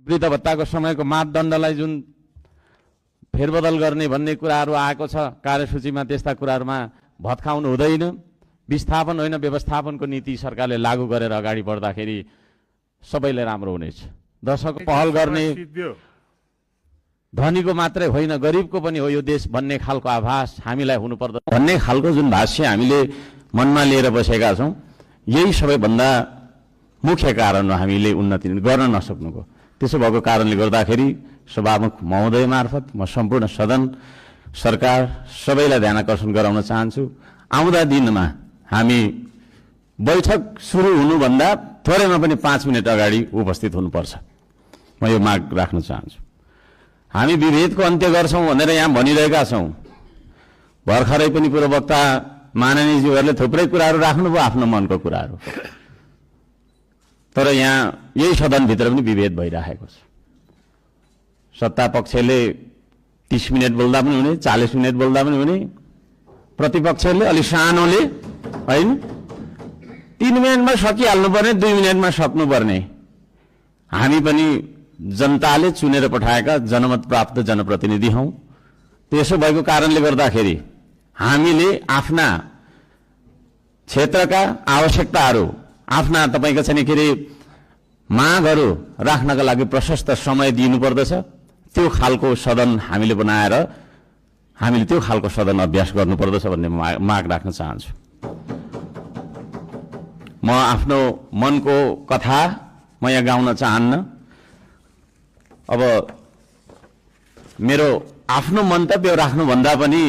वृद्ध भत्ताको समयको मापदण्डलाई जुन फेरबदल गर्ने भन्ने कुराहरू आएको छ कार्यसूचीमा, त्यस्ता कुराहरूमा भत्काउनु हुँदैन। विस्थापन होइन व्यवस्थापनको नीति सरकारले लागू गरेर अगाडि बढ्दाखेरि सबैले राम्रो हुनेछ। दशक पहल गर्ने धनीको मात्रै होइन गरिबको पनि हो यो देश भन्ने खालको आभास हामीलाई हुनुपर्छ भन्ने खालको जुन भाष्य हामीले मनमा लिएर बसेका छौँ, यही सबैभन्दा मुख्य कारण हो हामीले उन्नति गर्न नसक्नुको। त्यसो भएको कारणले गर्दाखेरि सभामुख महोदय मार्फत म सम्पूर्ण सदन, सरकार सबैलाई ध्यान आकर्षण गराउन चाहन्छु। आउँदा दिनमा हामी बैठक सुरु हुनुभन्दा थोरैमा पनि 5 मिनट अगाडि उपस्थित हुनुपर्छ, म यो माग राख्न चाहन्छु। हामी विभेदको अन्त्य गर्छौँ भनेर यहाँ भनिरहेका छौँ। भर्खरै पनि पूर्ववक्ता माननीयज्यूहरूले थुप्रै कुराहरू राख्नुभयो, आफ्नो मनको कुराहरू, तर यहाँ यही सदनभित्र पनि विभेद भइरहेको छ। सत्ता पक्षले 30 मिनट बोल्दा पनि हुने, 40 मिनट बोल्दा पनि हुने, प्रतिपक्षले अलि सानोले होइन 3 मिनटमा सकिहाल्नुपर्ने, 2 मिनटमा सक्नुपर्ने। हामी पनि जनताले चुनेर पठाएका जनमत प्राप्त जनप्रतिनिधि हौं। त्यसो भएको कारणले गर्दाखेरि हामीले आफ्ना क्षेत्रका आवश्यकताहरू, आफ्ना तपाईको चाहिँ के रे मागहरू राख्नका लागि प्रशस्त समय दिनुपर्दछ। त्यो खालको सदन हामीले बनाएर हामीले त्यो खालको सदन अभ्यास गर्नुपर्दछ भन्ने माग राख्न चाहन्छु। म आफ्नो मनको कथा म यहाँ गाउन चाहन्न। अब मेरो आफ्नो मन्तव्य राख्नुभन्दा पनि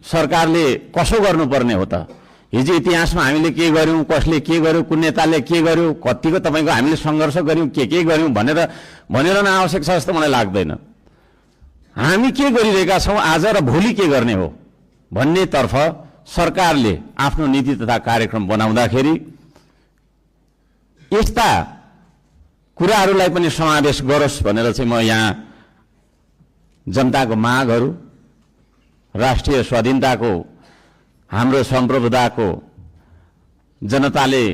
सरकारले कसो गर्नुपर्ने हो त? हिजो इतिहासमा हामीले के गर्यौं, कसले के गर्यो, कुन नेताले के गर्यो, कतिको तपाईको हामीले संघर्ष गर्यौं, के गर्यौं भनेर न आवश्यक छ जस्तो मलाई लाग्दैन। हामी के गरिरहेका छौं आज र भोलि के गर्ने हो भन्ने तर्फ सरकारले आफ्नो नीति तथा कार्यक्रम बनाउँदाखेरि यस्ता कुराहरूलाई पनि समावेश गरोस् भनेर चाहिँ म यहाँ जनताको मागहरू, राष्ट्रिय स्वाधीनताको, हाम्रो सम्प्रभुताको, जनताले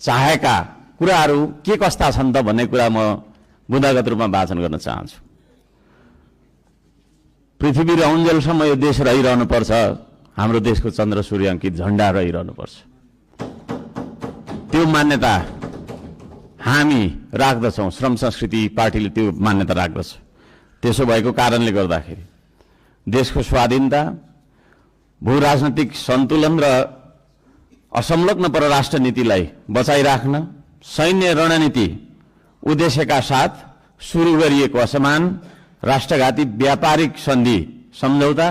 चाहेका कुराहरू के कस्ता छन् त भन्ने कुरा म बुँदागत रूपमा वाचन गर्न चाहन्छु। पृथ्वी रहउन्जेलसम्म यो देश रहिरहनु पर्छ, हाम्रो देशको चन्द्र सूर्य अंकित झण्डा रहिरहनु पर्छ। त्यो मान्यता हामी राख्दछौं, श्रम संस्कृति पार्टीले त्यो मान्यता राख्दछ। त्यसो भएको कारणले गर्दाखेरि देशको स्वाधीनता, भू राजनीतिक सन्तुलन र असंलग्न परराष्ट्र नीतिलाई बचाइराख्न सैन्य रणनीति उद्देश्यका साथ सुरु गरिएको असमान राष्ट्रघाती व्यापारिक सन्धि सम्झौता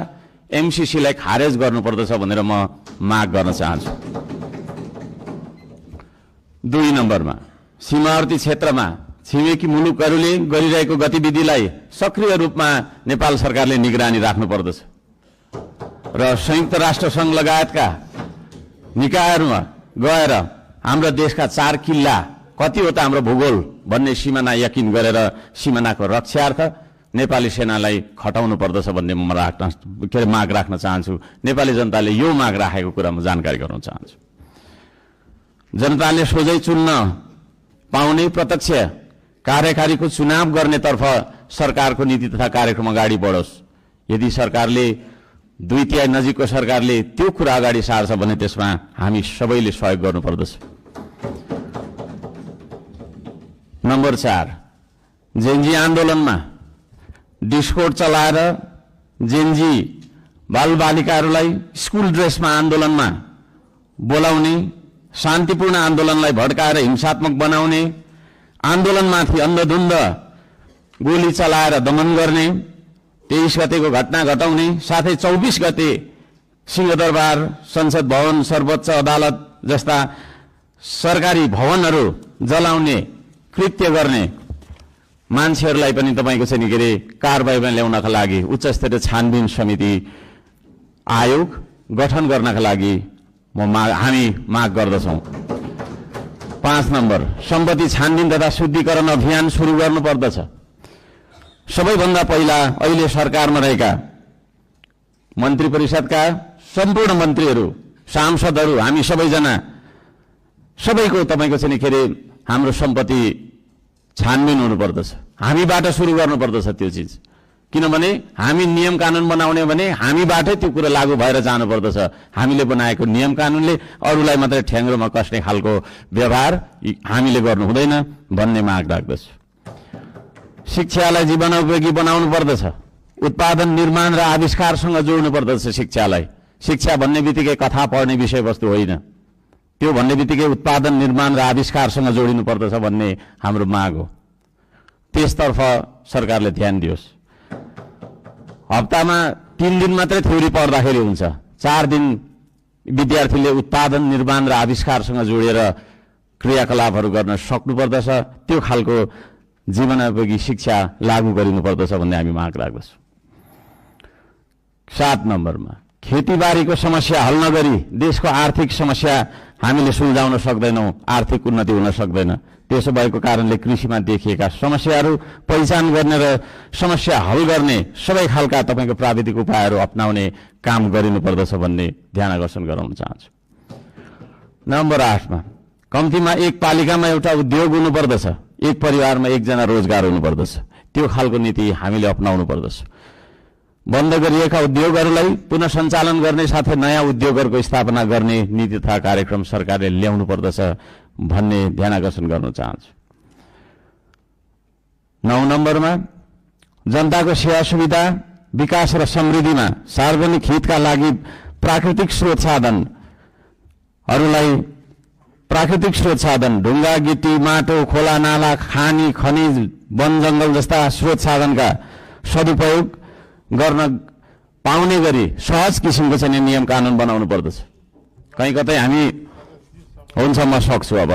एमसीसीलाई खारेज गर्नुपर्दछ भनेर म माग गर्न चाहन्छु। 2 नम्बरमा सीमावर्ती क्षेत्रमा छिमेकी मुलुकहरूले गरिरहेको गतिविधिलाई सक्रिय रूपमा नेपाल सरकारले निगरानी राख्नुपर्दछ र संयुक्त राष्ट्र संघ लगायतका निकायहरूमा गएर हाम्रो देशका 4 किल्ला कतिवटा हाम्रो भूगोल भन्ने सिमाना यकिन गरेर सिमानाको रक्षार्थ नेपाली सेनालाई खटाउनु पर्दछ भन्ने म माग राख्न चाहन्छु। नेपाली जनताले यो माग राखेको कुरा म जानकारी गराउन चाहन्छु। जनताले सोझै चुन्न पाउने प्रत्यक्ष कार्यकारीको चुनाव गर्नेतर्फ सरकारको नीति तथा कार्यक्रम अगाडि बढोस्। यदि सरकारले 2/3 नजिकको सरकारले त्यो कुरा अगाडि सार्छ भने त्यसमा हामी सबैले सहयोग गर्नुपर्दछ। नम्बर 4, जेनजी आन्दोलनमा डिस्कोड चलाएर जेनजी बालबालिकाहरूलाई स्कुल ड्रेसमा आन्दोलनमा बोलाउने, शान्तिपूर्ण आन्दोलनलाई भड्काएर हिंसात्मक बनाउने, आन्दोलनमाथि अन्धधुन्ध गोली चलाएर दमन गर्ने, 23 गतेको घटना घटाउने, साथै 24 गते सिंहदरबार, संसद भवन, सर्वोच्च अदालत जस्ता सरकारी भवनहरू जलाउने कृत्य गर्ने मान्छेहरूलाई पनि तपाईको चाहिँ के रे कारबाहीमा ल्याउनका लागि उच्च स्तरीय छानबिन समिति आयोग गठन गर्नका लागि हामी माग गर्दछौं। 5 नम्बर सम्पत्ति छानबिन तथा शुद्धिकरण अभियान सुरु गर्नुपर्दछ। सबैभन्दा पहिला अहिले सरकारमा रहेका मन्त्री परिषदका सम्पूर्ण मन्त्रीहरू, सांसदहरू, हामी सबैजना सबैको तपाईको चाहिँ के रे हाम्रो सम्पत्ति छानबिन हुनुपर्दछ, हामीबाट सुरु गर्नुपर्दछ त्यो चिज। किनभने हामी नियम कानुन बनाउने भने हामीबाटै त्यो कुरा लागू भएर जानुपर्दछ। हामीले बनाएको नियम कानुनले अरूलाई मात्रै ठ्याङ्ग्रोमा कस्ने खालको व्यवहार हामीले गर्नु हुँदैन भन्ने माग राख्दछु। शिक्षालाई जीवनोपयोगी बनाउनु पर्दछ, उत्पादन निर्माण र आविष्कारसँग जोड्नु पर्दछ शिक्षालाई। शिक्षा भन्ने बित्तिकै कथा पढ्ने विषयवस्तु होइन, त्यो भन्ने बित्तिकै उत्पादन निर्माण र आविष्कारसँग जोडिनु पर्दछ भन्ने हाम्रो माग हो। त्यसतर्फ सरकारले ध्यान दियोस्। हप्तामा 3 दिन मात्रै थ्योरी पढ्दाखेरि हुन्छ, 4 दिन विद्यार्थीले उत्पादन निर्माण र आविष्कारसँग जोडेर क्रियाकलापहरू गर्न सक्नुपर्दछ। त्यो खालको जीवनोपयोगी शिक्षा लागू गरिनुपर्दछ भन्ने हामी माग राख्दछौँ। 7 नम्बरमा खेतीबारीको समस्या हल नगरी देशको आर्थिक समस्या हामीले सुल्झाउन सक्दैनौँ, आर्थिक उन्नति हुन सक्दैन। त्यसो भएको कारणले कृषिमा देखिएका समस्याहरू पहिचान गर्ने र समस्या हल गर्ने सबै खालका तपाईँको प्राविधिक उपायहरू अपनाउने काम गरिनुपर्दछ भन्ने ध्यान आकर्षण गराउन चाहन्छु। नम्बर 8मा कम्तीमा एक पालिकामा एउटा उद्योग हुनुपर्दछ, एक परिवारमा एकजना रोजगार हुनुपर्दछ। त्यो खालको नीति हामीले अपनाउनु पर्दछ। बन्द गरिएका उद्योगहरूलाई पुनः सञ्चालन गर्ने साथै नयाँ उद्योगहरूको स्थापना गर्ने नीति तथा कार्यक्रम सरकारले ल्याउनु पर्दछ भन्ने ध्यान आकर्षण गर्न चाहन्छु। 9 नम्बरमा जनताको सेवा सुविधा विकास र समृद्धिमा सार्वजनिक हितका लागि प्राकृतिक स्रोत साधन ढुङ्गा गिटी माटो खोला नाला खानी खनिज वन जङ्गल जस्ता स्रोत साधनका सदुपयोग गर्न पाउने गरी सहज किसिमको चाहिँ नियम कानुन बनाउनु पर्दछ। कहीँ कतै हामी हुन्छ म सक्छु अब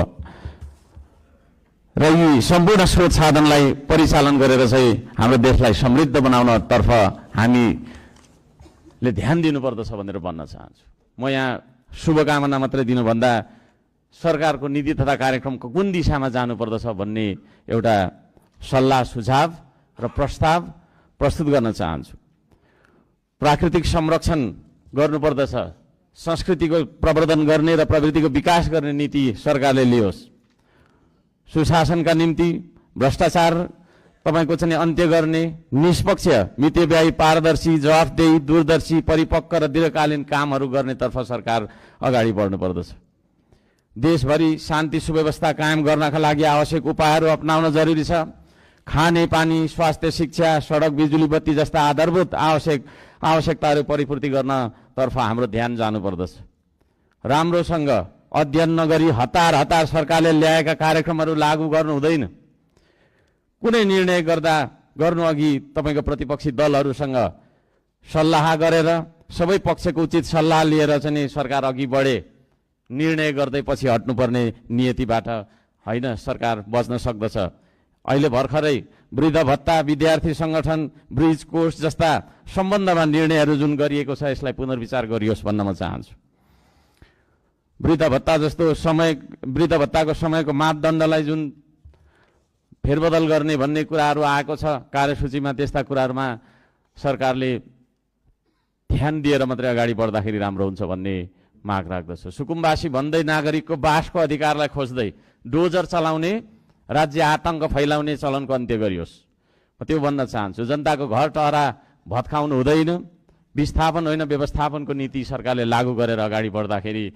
र यी सम्पूर्ण स्रोत साधनलाई परिचालन गरेर चाहिँ हाम्रो देशलाई समृद्ध बनाउन तर्फ हामीले ध्यान दिनुपर्दछ भनेर भन्न चाहन्छु। म यहाँ शुभकामना मात्रै दिनुभन्दा सरकारको नीति तथा कार्यक्रमको कुन दिशामा जानुपर्दछ भन्ने एउटा सल्लाह सुझाव र प्रस्ताव प्रस्तुत गर्न चाहन्छु। प्राकृतिक संरक्षण गर्नुपर्दछ, संस्कृतिको प्रवर्धन गर्ने र प्रवृत्तिको विकास गर्ने नीति सरकारले लियोस्। सुशासनका निम्ति भ्रष्टाचार तपाईँको चाहिँ अन्त्य गर्ने निष्पक्ष मितव्ययी पारदर्शी जवाफदेही दूरदर्शी परिपक्व र दीर्घकालीन कामहरू गर्नेतर्फ सरकार अगाडि बढ्नुपर्दछ। देशभरि शान्ति सुव्यवस्था कायम गर्नका लागि आवश्यक उपायहरू अपनाउन जरुरी छ। खाने पानी स्वास्थ्य शिक्षा सडक बिजुली बत्ती जस्ता आधारभूत आवश्यकताहरू परिपूर्ति गर्नतर्फ हाम्रो ध्यान जानुपर्दछ। राम्रोसँग अध्ययन नगरी हतार सरकारले ल्याएका कार्यक्रमहरू लागू गर्नु हुँदैन। कुनै निर्णय गर्नु अघि तपाईँको प्रतिपक्षी दलहरूसँग सल्लाह गरेर सबै पक्षको उचित सल्लाह लिएर चाहिँ सरकार अघि बढे। निर्णय गर्दै पछि हट्नुपर्ने नियतिबाट होइन सरकार बच्न सक्दछ। अहिले भर्खरै वृद्ध भत्ता विद्यार्थी संगठन ब्रिज कोर्स जस्ता सम्बन्धमा निर्णयहरू जुन गरिएको छ यसलाई पुनर्विचार गरियोस् भन्न म चाहन्छु। वृद्ध भत्ताको समयको मापदण्डलाई जुन फेरबदल गर्ने भन्ने कुराहरू आएको छ कार्यसूचीमा, त्यस्ता कुराहरूमा सरकारले ध्यान दिएर मात्रै अगाडि बढ्दाखेरि राम्रो हुन्छ भन्ने माग राख्दछु। सुकुम्बासी भन्दै नागरिकको बासको अधिकारलाई खोज्दै डोजर चलाउने राज्य आतंक फैलाउने चलनको अन्त्य गरियोस्। म त्यो भन्न चाहन्छु। जनताको घर टहरा भत्काउनु हुँदैन, विस्थापन होइन व्यवस्थापनको नीति सरकारले लागू गरेर अगाडि बढ्दाखेरि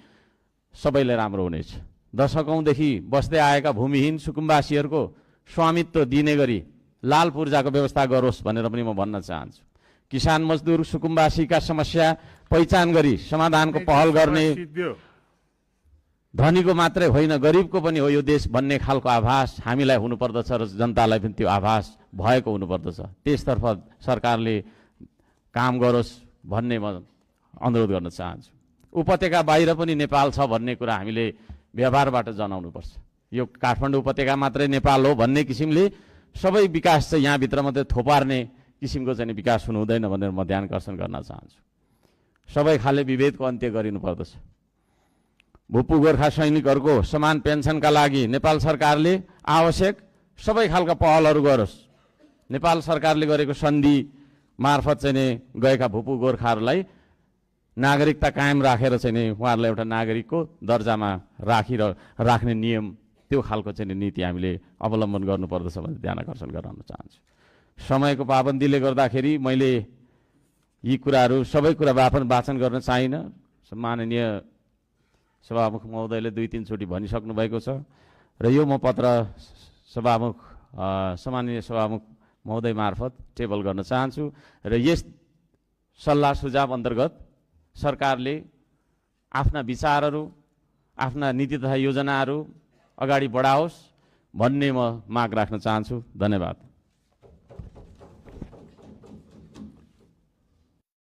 सबैले राम्रो हुनेछ। दशकौंदेखि बस्दै आएका भूमिहीन सुकुम्बासीहरूको स्वामित्व दिने गरी लाल पूर्जाको व्यवस्था गरोस् भनेर पनि म भन्न चाहन्छु। किसान मजदुर सुकुम्बासीका समस्या पहिचान गरी समाधानको पहल गर्ने धनीको मात्रै होइन गरिबको पनि हो यो देश भन्ने खालको आभास हामीलाई हुनुपर्दछ र जनतालाई पनि त्यो आभास भएको हुनुपर्दछ। त्यसतर्फ सरकारले काम गरोस् भन्ने म अनुरोध गर्न चाहन्छु। उपत्यका बाहिर पनि नेपाल छ भन्ने कुरा हामीले व्यवहारबाट जनाउनुपर्छ। यो काठमाडौँ उपत्यका मात्रै नेपाल हो भन्ने किसिमले सबै विकास चाहिँ यहाँभित्र मात्रै थोपार्ने किसिमको चाहिँ विकास हुनु हुँदैन भनेर म ध्यान आकर्षण गर्न चाहन्छु। सबै खाले विभेदको अन्त्य गरिनुपर्दछ। भूपू गोर्खा सैनिकहरूको समान पेन्सनका लागि नेपाल सरकारले आवश्यक सबै खालका पहलहरू गरोस्। नेपाल सरकारले गरेको सन्धि मार्फत चाहिँ गएका भूपू गोर्खाहरूलाई नागरिकता कायम राखेर चाहिँ उहाँहरूलाई एउटा नागरिकको दर्जामा राख्ने नियम त्यो खालको चाहिँ नीति हामीले अवलम्बन गर्नुपर्दछ भन्ने ध्यान आकर्षण गराउन चाहन्छु। समयको पाबन्दीले गर्दाखेरि मैले यी कुराहरू सबै कुरा वाचन गर्न चाहिनँ। माननीय सभामुख महोदयले 2-3 चोटि भनिसक्नु भएको छ र यो म पत्र सभामुख सम्माननीय सभामुख महोदय मार्फत टेबल गर्न चाहन्छु र यस सल्लाह सुझाव अन्तर्गत सरकारले आफ्ना विचारहरू, आफ्ना नीति तथा योजनाहरू अगाडि बढाओस् भन्ने म माग राख्न चाहन्छु। धन्यवाद।